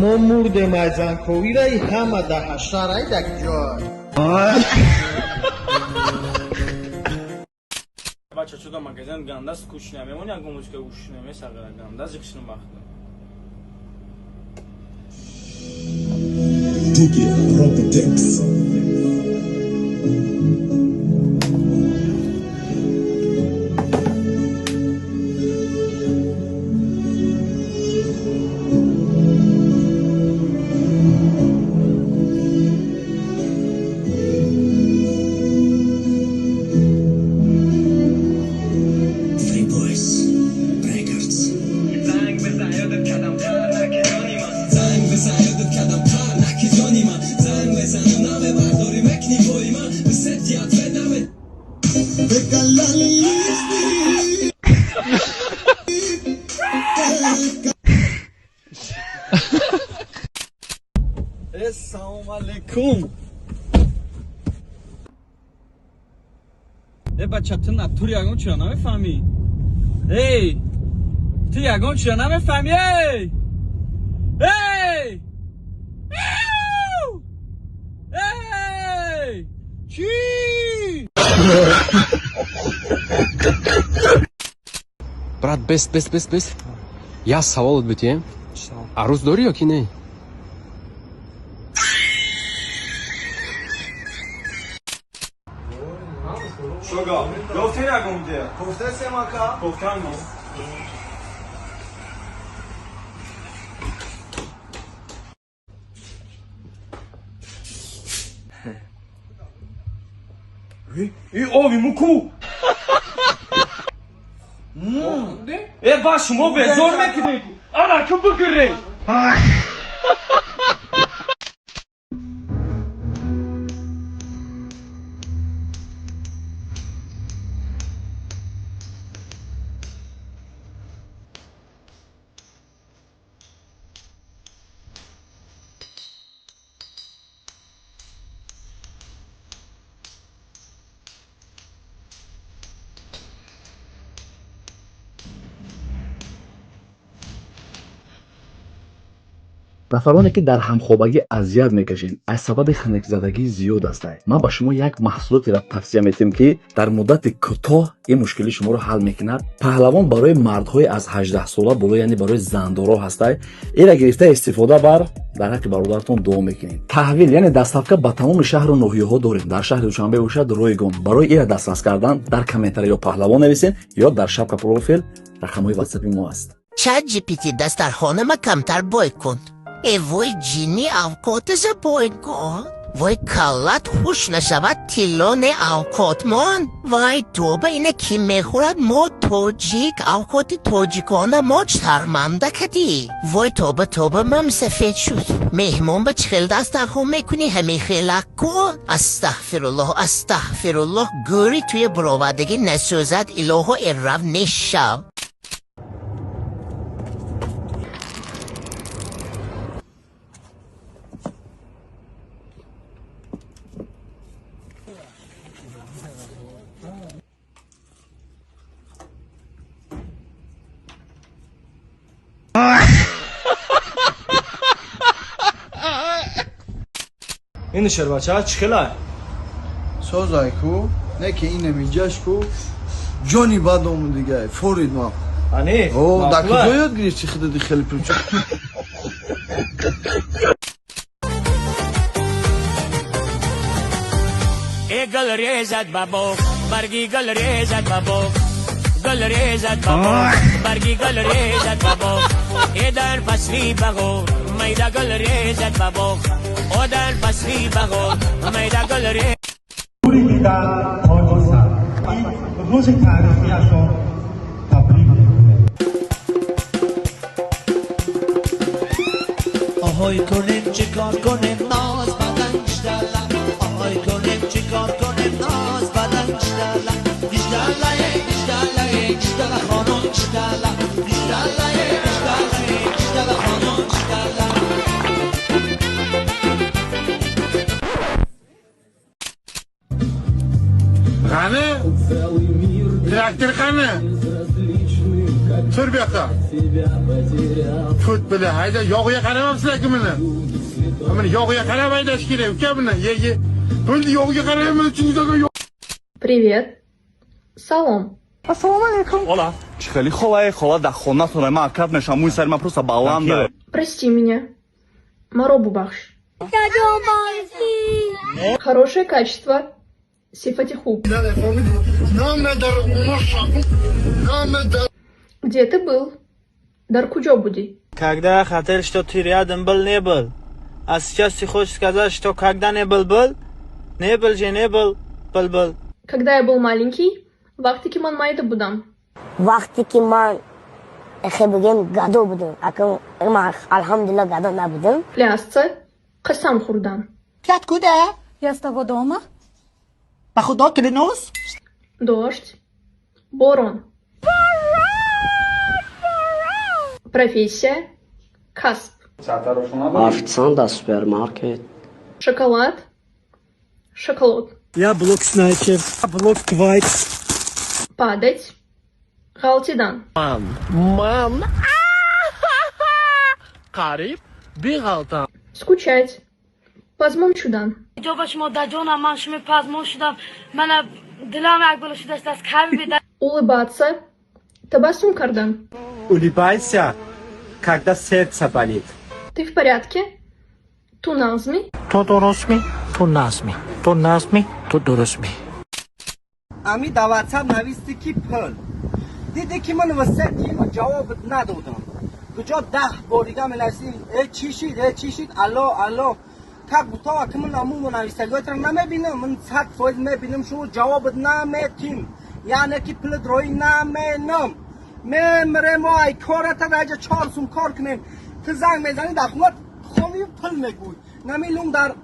Мо мурдем ай занковираи ҳама да ҳашарай дак ҷой. Бача, чуда магазин ганда скучно. Мемони ягон музыка гӯш кунем, сағира ганда зиқшинам вақта. Digi Robotex. Free Boys Records. زنگ بزن یادت کردم نکی جانی من، زنگ بزن یادت کردم نکی جانی من، زنگ بزن و نمه برداری مکنی بای من به ستیت نمه. Салому алейкум. Э, бача, ту натури ягон чиро намефаҳмӣ? Эй, ту ягон чиро намефаҳмӣ? Эй, эй, эй, чӣ? Брат, бест, бест, бест, бест, як саволот битием. Арӯз дорӣ ё ки не? Шога, ёфтен ягон ҷа? Кофтасем, ака. Кофтан мо. И ови муку. Э, ба шумо безор мекунед. Ана кун бигиред. Нафароне, ки дар ҳамхобагӣ азият мекашед аз сабаби хунукзадагии зиёд ҳастанд, ман ба шумо як маҳсулотеро тавсия метиҳам, ки дар муддати кӯтоҳ ин мушкили шуморо ҳал мекунад. Паҳлавон барои мардҳои аз 18 сола боло, яъне барои зандоро ҳастай. Ира гирифта истифода бар, дар ҳаққи бародаратон дуо мекунед. Таҳвил, яъне доставка ба тамоми шаҳру ноҳияҳо дорем. Дар шаҳри Душанбе бошад, ройгон. Барои ира дастрас кардан дар комментария ё паҳлавон нависед, ё дар шапка профил рақамҳои ватсапи мо аст. Чат GPT, дастархонама камтар бой кун. Э, вой, ҷинни, авқотаза бой кун. Вой, каллат хуш нашавад, тилло не, авқотмон. Вай, тоба, ина кӣ мехӯрад? Мо тоҷик, авқоти тоҷикона мо шарманда кадӣ. Вой, тоба, тоба, мам сафед шуд. Меҳмон ба чӣ хел дастархон мекунӣ, ҳамин хелак кун. Астағфируллоҳ, астағфируллоҳ, гӯри туя буровардагӣ насӯзад, илоҳо, эррав нешав. Ин шербача чӣ хела? Созай ку, не ки инам иҷаш ку, ҷони бад омад дига, форид ма. Ани? О, дар куҷо ёд гирифти худати хеле пурча? Э, гул резад ба боғ, барги гул резад ба боғ, гул резад ба боғ, барги гул резад ба боғ. Э, дар фасли баҳор майда гул резад ба боғ, о, дар фасли баҳор майда гул резад. Дигар ин рӯзи таърихиашон табрик мекунем. آهای کنیم چیکار کنیم، ناز بدن جدلا. آهای کنیم چیکار کنیم، ناز بدن جدلا. جدلا جدلا جدلا خانم جدلا، جدلا جدلا جدلا خانم جدلا. Ғаме. Traktor qani? Tur bu yoqqa. Tut bilan hayda, yog'iga qaramabsizlar-ku buni. Buni yog'iga qarab haydash kerak, uka buni. Ye, ye. Bo'ldi, yog'iga qarayman, uchinchi. Привет. Салом. Ола. Чӣ хеле холае, хола дар хонатон, ман акрат мешавам, мӯи сари ман просто баланда. Прости меня. Маро бубахш. Хорошее качество. Сифати хуб. Где ты был? Дар куҷо будӣ? Когда я хотел, что ты рядом был, не был. А сейчас ты хочешь сказать, что когда не был, был? Не был же, не был, был, был. Когда я был маленький, вақте ки ман майда будам. Вақте ки ман эхе бигем гадо будам, акун ман алҳамдулилла гадо набудам. Клясться. Қасам хӯрдан. Ты откуда? Я с того дома. Ба худо клянусь. Дождь. Борон. Профессия. Касб. Официант дар супермаркет. Шоколад. Шоколад. Я блок снайпер, блок квайт. Падать. Ғалтидан. Ман қариб биғалтам. Скучать. Пазмон шудан. Ҷоба шумо даҷонам, ман шуми пазмон шудам, мана дилам як бало шудааст аз ками беда. Улыбаться. Табассум кардан. Улыбайся, когда сердце болит. Ты в порядке? Ту нағзми? Ту дурустми, ту нағзми, ту нағзми, ту дурустми. Ами да WhatsApp нависти ки пул. Диди ки ман васатим ҷавоб надодам. Куҷо 10 бор дига менависӣ, э чӣ шид, э чӣ шид, алло, алло. Как будто ки ман аму нависагиҳоятро намебинам, ман 100% мебинам, шумо ҷавобат наметим. Яъне ки пулат роӣ наменам. Мемирем мо ай кората даҷа 4 сум кор кунем. Ту занг мезанӣ, дар хона хоми пул мегӯй. Намилум дар